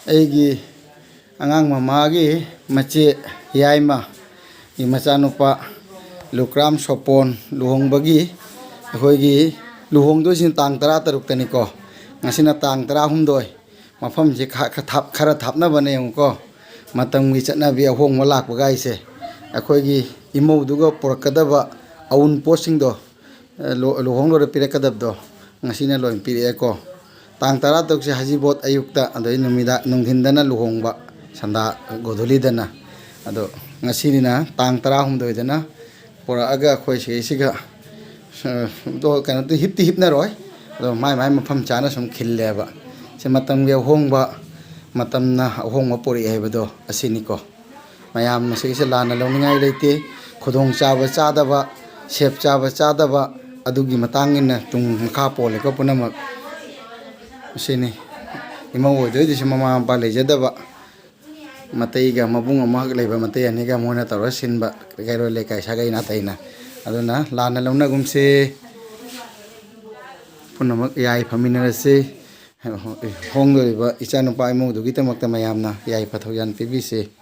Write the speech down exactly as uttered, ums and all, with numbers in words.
ꯑꯩꯒꯤ ꯑꯉꯥꯡ ꯃꯃꯥꯒꯤ ꯃꯆꯦ ꯌꯥꯏꯃꯒꯤ ꯃꯆꯥꯅꯨꯄꯥ ꯂꯨꯀ꯭ꯔꯥꯝ ꯁꯣꯄꯣꯟ ꯂꯨꯍꯣꯡꯕꯒꯤ, ꯑꯩꯈꯣꯏꯒꯤ ꯂꯨꯍꯣꯡꯗꯣꯏꯁꯤꯅ ꯇꯥꯡ ꯇꯔꯥ ꯇꯔꯨꯛꯇꯅꯤꯀꯣ꯫ ꯉꯁꯤꯅ ꯇꯥꯡ ꯇꯔꯥ ꯍꯨꯝꯗꯣꯏ꯫ ꯃꯐꯝꯁꯦ ꯈ-, ꯈ-, ꯊꯥꯞ-, ꯈꯔ ꯊꯥꯞꯅꯕꯅꯦ ꯌꯦꯡꯉꯨꯀꯣ꯫ ꯃꯇꯝꯒꯤ ꯆꯠꯅꯕꯤ ꯑꯍꯣꯡꯕ ꯂꯥꯛꯄꯒꯥꯏꯁꯦ ꯑꯩꯈꯣꯏꯒꯤ ꯏꯃꯧꯗꯨꯒ ꯄꯨꯔꯛꯀꯗꯕ ꯑꯎꯟꯄꯣꯠꯁꯤꯡꯗꯣ, ꯑ, ꯂꯨ-, ꯂꯨꯍꯣꯡ ꯂꯣꯏꯔ ꯄꯤꯔꯛꯀꯗꯕꯗꯣ ꯉꯁꯤꯅ ꯂꯣꯏ ꯄꯤꯔꯛꯑꯦꯀꯣ꯫ ꯇꯥꯡ ꯇꯔꯥ ꯇꯔꯨꯛꯁꯦ ꯍꯖꯤꯕꯣꯠ ꯑꯌꯨꯛꯇ, ꯑꯗꯩ ꯅꯨꯃꯤꯗꯥꯡ, ꯅꯨꯡꯊꯤꯟꯗꯅ ꯂꯨꯍꯣꯡꯕ, ꯁꯟꯗꯥ, ꯒꯣꯙꯨꯂꯤꯗꯅ꯫ ꯑꯗꯣ ꯉꯁꯤꯅꯤꯅ ꯇꯥꯡ ꯇꯔꯥꯍꯨꯝꯗꯣꯏꯗꯅ ꯄꯨꯔꯛꯑꯒ ꯑꯩꯈꯣꯏ ꯁꯤꯒꯤꯁꯤꯒ, ꯑ, ꯗꯣ-, ꯀꯩꯅꯣ, ꯍꯤꯞꯇꯤ ꯍꯤꯞꯅꯔꯣꯏ꯫ ꯑꯗꯣ ꯃꯥꯏ ꯃꯥꯏ ꯃꯐꯝ ꯆꯥꯅ ꯁꯨꯝ ꯈꯤꯜꯂꯦꯕ꯫ ꯁꯤ ꯃꯇꯝꯒꯤ ꯑꯍꯣꯡꯕ, ꯃꯇꯝꯅ ꯑꯍꯣꯡꯕ ꯄꯨꯔꯛꯑꯦ ꯍꯥꯏꯕꯗꯣ ꯑꯁꯤꯅꯤꯀꯣ꯫ ꯃꯌꯥꯝ ꯃꯁꯤꯒꯤꯁꯦ ꯂꯥꯟꯅ ꯂꯧꯅꯤꯡꯉꯥꯏ ꯂꯩꯇꯦ꯫ ꯈꯨꯗꯣꯡ ꯆꯥꯕ ꯆꯥꯗꯕ, ꯁꯦꯞ ꯆꯥꯕ ꯆꯥꯗꯕ, ꯑꯗꯨꯒꯤ ꯃꯇꯥꯡ ꯏꯟꯅ ꯇꯨꯡ ꯃꯈꯥ ꯄꯣꯜꯂꯦꯀꯣ ꯄꯨꯝꯅꯃꯛ꯫ ꯑꯁꯤꯅꯤ꯫ ꯏꯃꯧ ꯑꯣꯏꯗꯣꯏꯗꯨꯁꯨ ꯃꯃꯥ ꯃꯄꯥ ꯂꯩꯖꯗꯕ, ꯃꯇꯩꯒ ꯃꯕꯨꯡ ꯑꯃꯈꯛ ꯂꯩꯕ ꯃꯇꯩ ꯑꯅꯤꯒ ꯃꯣꯏꯅ ꯇꯧꯔ ꯁꯤꯟꯕ, ꯀꯩꯔꯣꯏ ꯂꯩꯀꯥꯏ ꯁꯥꯒꯩ ꯅꯥꯇꯩꯅ꯫ ꯑꯗꯨꯅ ꯂꯥꯟꯅ ꯂꯧꯅꯒꯨꯝꯁꯦ꯫ ꯄꯨꯝꯅꯃꯛ ꯌꯥꯏꯐꯃꯤꯟꯅꯔꯁꯤ꯫ ꯍꯣꯡꯗꯣꯔꯤꯕ ꯏꯆꯥꯅꯨꯄꯥ ꯏꯃꯧꯗꯨꯒꯤꯗꯃꯛꯇ ꯃꯌꯥꯝꯅ ꯌꯥꯏꯐ ꯊꯧꯖꯥꯟ ꯄꯤꯕꯤꯁꯤ꯫